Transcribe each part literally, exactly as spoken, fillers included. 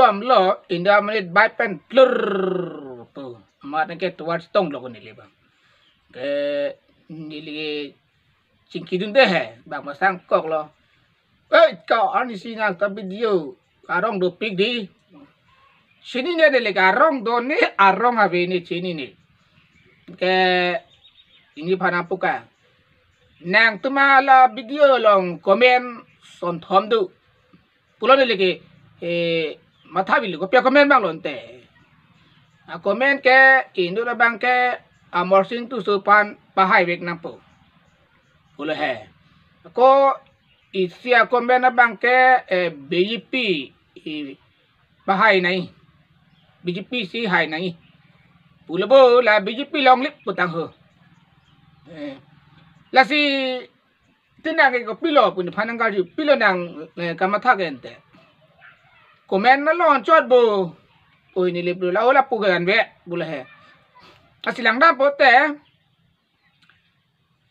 Pamlo, India monit bai pen plur pu. Amat nangke tovar chetong lo ko neli abang. Ke neli chingkidunde he, bang masang koklo. Eh, ko arnisi nangta video arong dopik di. Chinine, neli ke arong do ne, arong ave ne chinine. Ke neli aphan nangpu ke, nangtum hala video along comment sonthom do pulo, neli ke, eh, matha bilo, kopi a-comment abang lo ante. A-comment ke inut abang ke Amarsing Tisso aphan pahaivek nangpo pulo he. Ko isi a-comment abang ke, eh, B J P, eh, pahai nangji, B J P si hai nangji pulo bo, la B J P longle pu tangho. Eh, lasi tinang ke kopilo pu nephan nangkarju, pilo nang, eh, kamatha ke ante. Comment along chot bo. Oi, neli pulo la ola pu ke anve pulo he. Lasi langdam pote,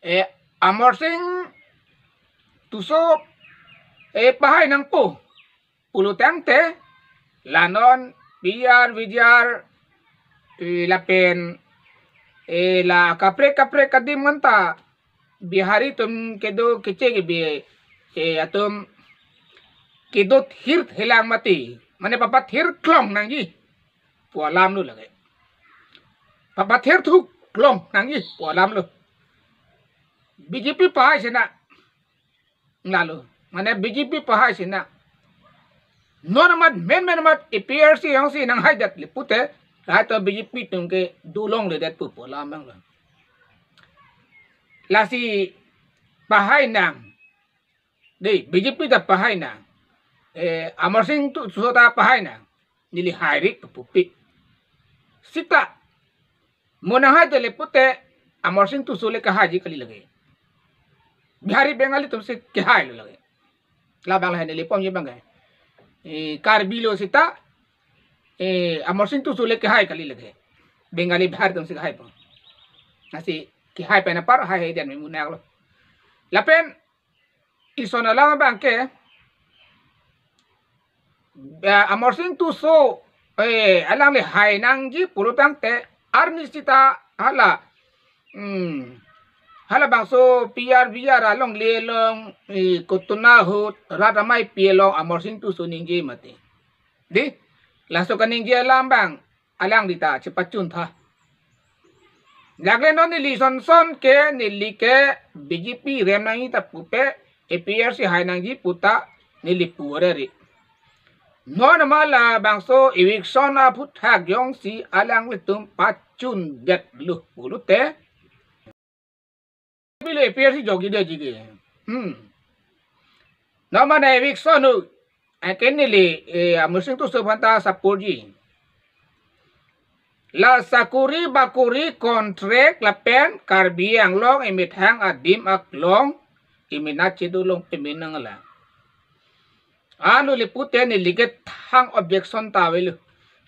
eh, Amarsing Tisso, eh, pahai nangpo pulo tangte, la non P R, V G R, eh, lapen, eh, la kaprek kaprek adim anta Bihari atum kedo keche kebe, eh, atum kedo thir thelang mati. Mane papathir klong nangji pu alam lo lake. Papathir thu klong nangji pu alam lo. B J P pahai sena lalo. Mane B J P pahai sena. Non amat, men men amat A P H L C jongsi nanghaidet le pute, lahai atum B J P atum ke dolongledet pu pu alam abang lo. Lasi pahai nang. Dei, B J P ta pahai nang. Eh, Amarsing Tisso ta pahai nang. Neli hairik pu pupi. Seta mo nanghaidet le pute Amarsing Tisso le kehaiji kali lake. Bihari Bengali atum si kehailo lake. Labang lahai neli pom ye abang ke. Eh, Karbi lo seta, eh, Amarsing Tisso le kehai kali lake. Bengali Bihari atum si kehaipo. Lasi kehai pen apar haihai den me munak lo. Lapen ison alam abang ke, eh, Amarsing Tisso, eh, alangli hai nangji pulo tangte, arnisi ta hala, hmm, halabangso P R V R alongle along, eh, kotona ahut rat amei pi along Amarsing Tisso ningje mati. Dei, laso kaningje alam abang alangli ta chepachuntha. Lake non neli son son ke, neli ke B J P rem nangji ta pupe, A P H L C hai nangji pu ta neli pu arere. Non amat labangso eviction aphuthak jongsi alanglitum pachundetlo pulote, pilo A P H L C jokji detji ke. Hmm. Non mane eviction ho. Anke neli, eh, Amarsing Tisso aphan ta support ji. La sakori bakori contract lapen Karbi Anglong emethang adim aklong emenat chedolong pemenang la. Ano le pute neli ke thang objection ta avelo.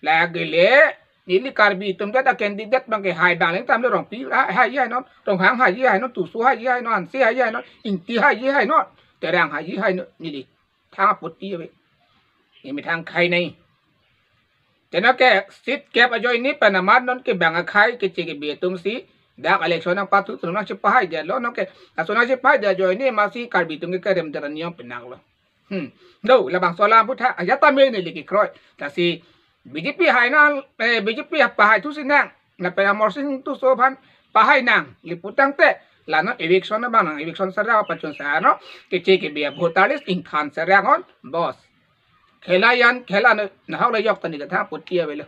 Lake le neli Karbi atum ta candidate abang ke hai abang le tam le Rongpi ha-, haiji hai non, Ronghang haiji hai non, Tisso haiji hai non, Hanse haiji hai non, Ingti haiji hai non, Terang haiji hai non, neli thang apot ti ave. Emethang khai nai. Teno ke seat kep ajoine pen amat non ke bang akhai keche kebe atum si dak election nangpathu atum nangchepahaidetlo non ke. Laso nangchepahaidet ajoine masi Karbi atum ke kerem deran niom penang lo. Hmm. Do, labangso alam aphuthak ajat ta me neli kekroi. Lasi B J P hai nang, eh, B J P pahai thu si nang. Lapen Amarsing Tisso aphan pahai nang. Le pu tangte, la non eviction abang nang, eviction sera pachun sa non. Keche kebe voter list ingthan sera non, boss. Khela jan, khela noi, nahok le yok ta neli kethang apot ti avelo.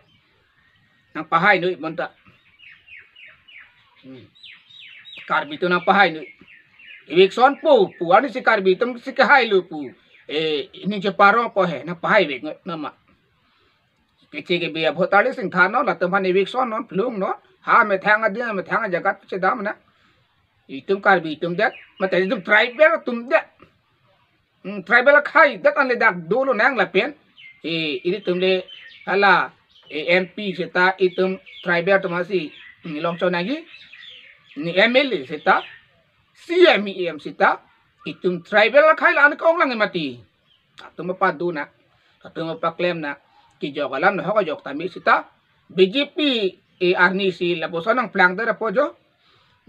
Nangpahai noi bonta. Hmm. Karbi atum nangpahai noi. Eviction pu, pu arnisi Karbi atum si kehailo pu. Eh, ningje parong po he, nangpahaivek noi nama. Keche kebe voter list ingthan non, latum aphan eviction non, plung non. Ha methang adim, methang ajagat chedam nang. Itum Karbi atum det, mate itum tribal atum det. Hmm, tribal akhai det an le dak dolo nang lapen. Eh, ilitum le hala, eh, M P seta itum tribal atum asi, hmm, longchon nangji. Ni M L A seta, C E M, E M seta, itum tribal akhai la-an ke-ong lang mati. Atum apa do na, atum apa klem na. Kejok alam nahok ajok tame seta B J P e arni si lapuson nangplangdet apo jo.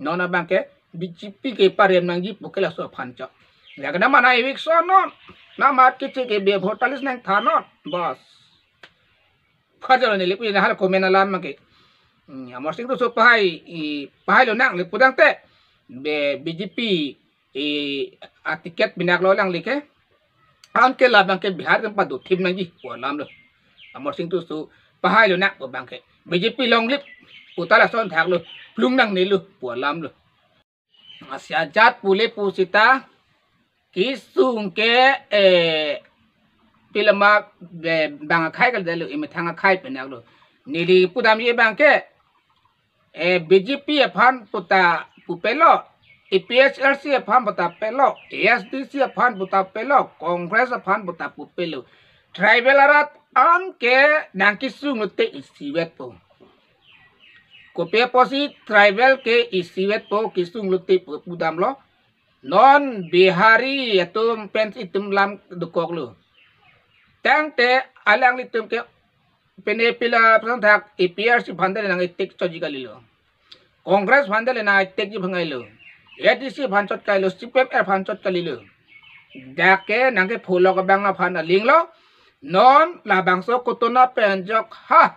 Non abangke B J P ke parem nangji pu ke laso aphan chot. Lake nama na eviction non. Nama kiche ke be voter list nangthan non. Bas. Khajar neli pu na hala comment alam ke. Hmm, Amarsing Tisso pahai, i, pahai lonang le pudang te. Be B J P e aticket binaklo alangli ke. Anke labangke Bihar atum padothip nangji pu alam lo. Amarsing Tisso pahai lonang pu abangke. B J P longlip pu ta lason thaklo. Plung nangnelo pu alam lo. Asi ajat pule pu seta kesung ke, eh, pila ma, eh, bang akhai kal dalo, emethang akhai penaklo. Neli pudamji abangke, eh, B J P aphan puta pupelo, A P H L C aphan puta pelo, A S D C aphan puta pelo, Congress aphan puta pupelo. Tribal arat anke nangkesung lote isivet po. Kopi apotsi tribal ke isivet po, kesung lote po pudamlo. Non Bihari atum pen itum lam dokoklo. Tangte alanglitum ke pene pila person thak A P H L C aphan ta nang-etik chotji kalilo. Congress aphan ta nang-etikji bhangailo. A D C aphan chot kalilo, C P M aphan chot kalilo. Dak ke nangkepholok abang aphan alinglo. Non labangso kotona pen jok ha.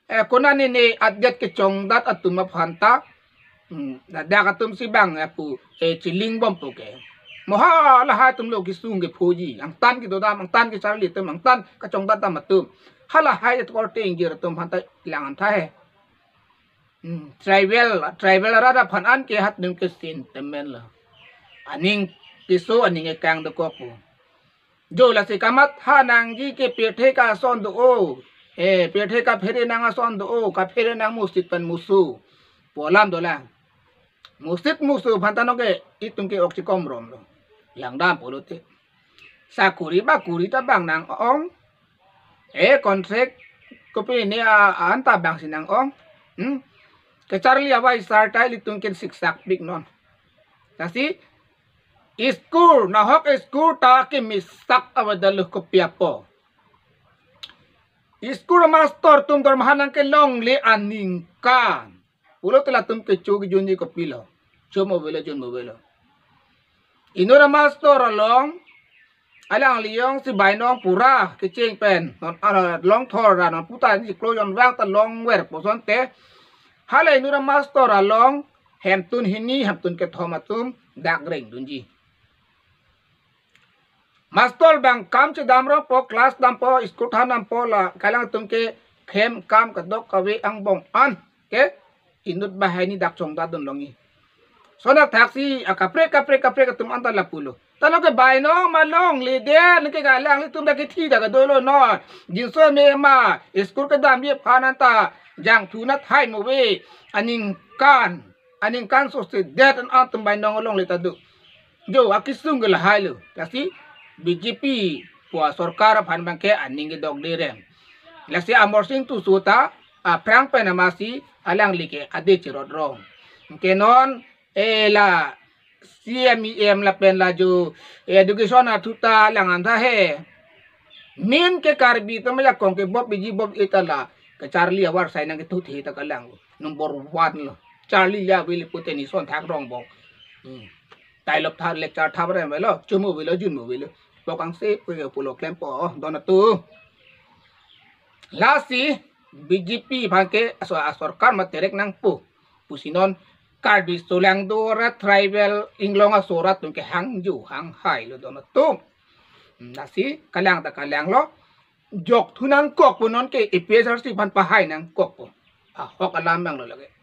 Eh, konane ne adet kechongdat atum aphan ta. Hmm, dak atum si bang, eh, pu, eh, chiling bom pu ke. Mo halahai atumlo kesung kephoji. Angtan kedodam, angtan kecharli atum, angtan kachongdat dam atum. Halahai akorte ingjir atum aphan ta lang-an tha he. Hmm, tribal, tribal arat aphan anke hat nung ke sentiment lo. Aning keso, aning ekang dokok po. Jo lasi kamatha nangji ke pirthe ke ason do-o. Eh, pirthe kaphere nang ason do-o, kaphere nang musit pen musu. Pu alam dolang. Musit musu aphan ta non ke itum ke ok chikom romlo. Langdam pulote. Sakuri bakuri ta bang nang-ong. Eh, contract kopi ne a, an ta bang si nang-ong. Hmm? Kecharli abai sartai ilitum ke siksakpik non. Lasi school, nahok school ta kemisak avedetlo kopi apo. School master atum dormaha nangkelongle aningkan. Pulote latum kecho kejunji kopilo. Cho mo avelo, jun mo avelo. Inut amaster along, alangli jongsi bainong pura kecheng pen. Non, ah, long thor ra non puta ni klo jon vang ta longver pu asonte. Hala inut amaster along, hemtun hini, hemtun kethom atum, dak rengdunji. Master abang kam chedam rongpo, class dampo, school than dampo la, kalang atum ke khem kam kadokave angbong an ke inut banghini dak chongdatdun longji. Sonak thaksi akaprek kaprek kaprek atum anta lapulo. Ta non ke bainong ma longledet, non ke kalanglitum dak kethi dak kadolo non. Jinso me ma, school kedamji aphan anta jangthu na thai mo ave, aningkan. Aningkan sosedet an atum bainong alongle ta do. Jo, akesung ke lahailo. Lasi B J P pu asorkar aphan abangke aning kedokde rem. Lasi Amarsing Tisso ta, aphrang pen amatsi alangli ke ade cherot rong. Anke non, eh, la C M E M lapen la jo, eh, education athu ta lang-an tha he. Main ke Karbi atum ajakong ke bop biji bop-i ta la kecharli avarsai nangkethu the ta kalang. Number one lo. Charli le avele pute nison thak rongbong. Hmm. Tailop thar lecture thap rem avelo, cho mo avelo, jun mo avelo. Pokang se pu ke pulo klempo, oh, don atum. Lasi B J P abangke aso asorkar ma terek nangpo. Pusi non Karbi solangdo ra tribal inglong aso rat atum ke hangjo hanghailo don atum. Hmm, lasi kalang ta kalanglo. Jokthu nangkokpo non ke A P H L C aphan pahai nangkokpo. Ahok alam abanglo lake.